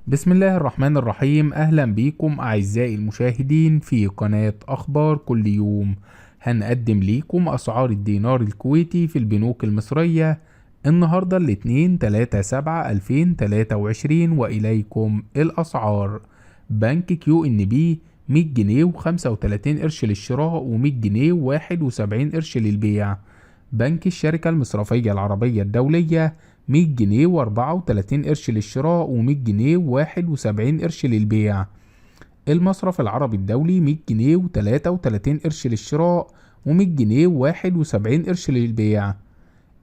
بسم الله الرحمن الرحيم. أهلا بيكم أعزائي المشاهدين في قناة أخبار كل يوم. هنقدم ليكم أسعار الدينار الكويتي في البنوك المصرية النهاردة الاثنين 3/7/2023، وإليكم الأسعار. بنك QNB 100 جنيه و35 قرش للشراء و100 جنيه و71 قرش للبيع. بنك الشركة المصرفية العربية الدولية 100 جنيه و34 قرش للشراء و100 جنيه و71 قرش للبيع. المصرف العربي الدولي 100 جنيه و33 قرش للشراء و100 جنيه و71 قرش للبيع.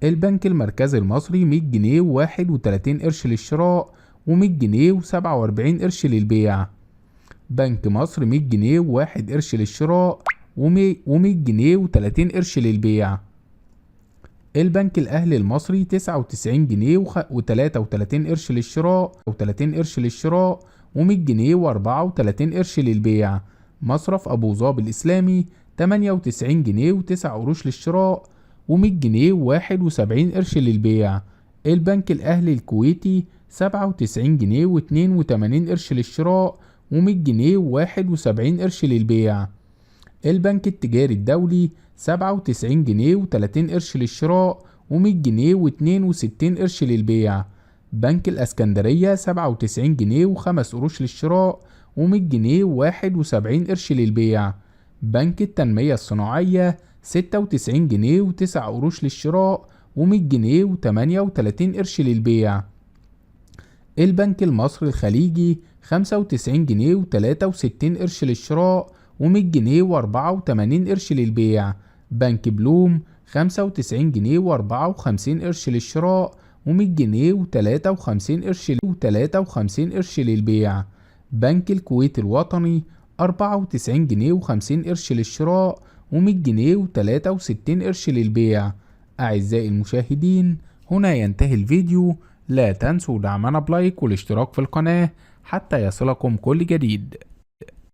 البنك المركزي المصري 100 جنيه و31 قرش للشراء و100 جنيه و47 قرش للبيع. بنك مصر 100 جنيه و1 قرش للشراء و100 جنيه و30 قرش للبيع. البنك الأهلي المصري 99 جنيه و33 قرش للشراء و30 قرش للشراء و100 جنيه و34 قرش للبيع. مصرف أبو ظبي الإسلامي 98 جنيه و9 قروش للشراء و100 جنيه و71 قرش للبيع. البنك الأهلي الكويتي 97 جنيه و82 قرش للشراء و100 جنيه و71 قرش للبيع. البنك التجاري الدولي 97 جنيه و30 قرش للشراء و100 جنيه و62 قرش للبيع. بنك الأسكندرية 97 جنيه و5 قروش للشراء و100 جنيه و71 قرش للبيع. بنك التنمية الصناعية 96 جنيه و9 قروش للشراء و100 جنيه و38 قرش للبيع. البنك المصري الخليجي 95 جنيه و63 قرش للشراء و100 جنيه و84 قرش للبيع. بنك بلوم 95 جنيه و54 قرش للشراء و100 جنيه و53 قرش و53 قرش للبيع. بنك الكويت الوطني 94 جنيه و50 قرش للشراء و100 جنيه و63 قرش للبيع. أعزائي المشاهدين، هنا ينتهي الفيديو. لا تنسوا دعمنا ب like والاشتراك في القناة حتى يصلكم كل جديد.